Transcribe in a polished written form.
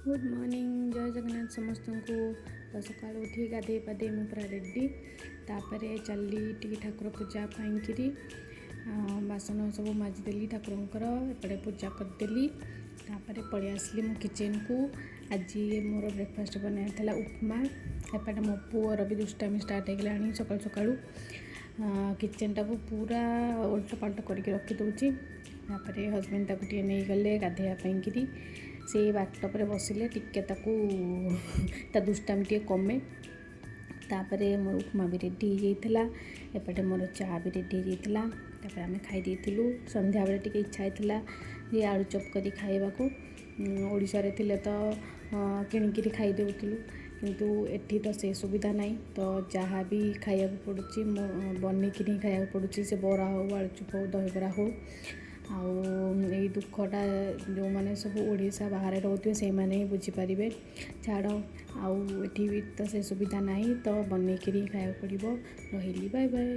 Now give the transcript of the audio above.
Good morning, ଜୟ ଜଗନ୍ନାଥ ସମସ୍ତଙ୍କୁ। ତ ସକାଳୁ ଉଠି ଗାଧେଇ ପାଧେଇ ମୁଁ ପୁରା ରେଡ଼ି। ତାପରେ ଚାଲିଲି ଟିକେ ଠାକୁର ପୂଜା ପାଇଁକିରି। ବାସନ ସବୁ ମାଜିଦେଲି ଠାକୁରଙ୍କର, ଏପଟେ ପୂଜା କରିଦେଲି। ତାପରେ ପଳେଇ ଆସିଲି ମୁଁ କିଚେନ୍କୁ। ଆଜି ମୋର ବ୍ରେକଫାଷ୍ଟ ବନେଇବାର ଥିଲା ଉପମା। ଏପଟେ ମୋ ପୁଅର ବି ଦୁଷ୍ଟାମି ଷ୍ଟାର୍ଟ ହେଇଗଲାଣି ସକାଳୁ ସକାଳୁ। କିଚେନ୍ଟାକୁ ପୁରା ଓଲଟ ପାଲଟ କରିକି ରଖିଦେଉଛି। ତାପରେ ହଜବେଣ୍ଡ ତାକୁ ଟିକେ ନେଇଗଲେ ଗାଧେଇବା ପାଇଁକିରି। ସେଇ ବାଥଟବ୍ରେ ବସିଲେ ଟିକେ ତାକୁ ତା ଦୁଷ୍ଟାମି ଟିକେ କମେ। ତାପରେ ମୋର ଉପମା ବି ରେଡ଼ି ହେଇଯାଇଥିଲା, ଏପଟେ ମୋର ଚା ବି ରେଡ଼ି ହେଇଯାଇଥିଲା। ତାପରେ ଆମେ ଖାଇ ଦେଇଥିଲୁ। ସନ୍ଧ୍ୟାବେଳେ ଟିକେ ଇଚ୍ଛା ହେଇଥିଲା ଯେ ଆଳୁଚପ୍ କରି ଖାଇବାକୁ। ଓଡ଼ିଶାରେ ଥିଲେ ତ କିଣିକିରି ଖାଇଦେଉଥିଲୁ, କିନ୍ତୁ ଏଠି ତ ସେ ସୁବିଧା ନାହିଁ। ତ ଯାହା ବି ଖାଇବାକୁ ପଡ଼ୁଛି, ମୁଁ ବନେଇକିରି ହିଁ ଖାଇବାକୁ ପଡ଼ୁଛି। ସେ ବରା ହଉ, ଆଳୁଚପ୍ ହଉ, ଦହିବରା ହଉ। ଆଉ ଏଇ ଦୁଃଖଟା ଯେଉଁମାନେ ସବୁ ଓଡ଼ିଶା ବାହାରେ ରହୁଥିବେ, ସେଇମାନେ ହିଁ ବୁଝିପାରିବେ। ଛାଡ଼, ଆଉ ଏଠି ବି ତ ସେ ସୁବିଧା ନାହିଁ, ତ ବନେଇକିରି ହିଁ ଖାଇବାକୁ ପଡ଼ିବ। ରହିଲି, ବାଏ ବାଏ।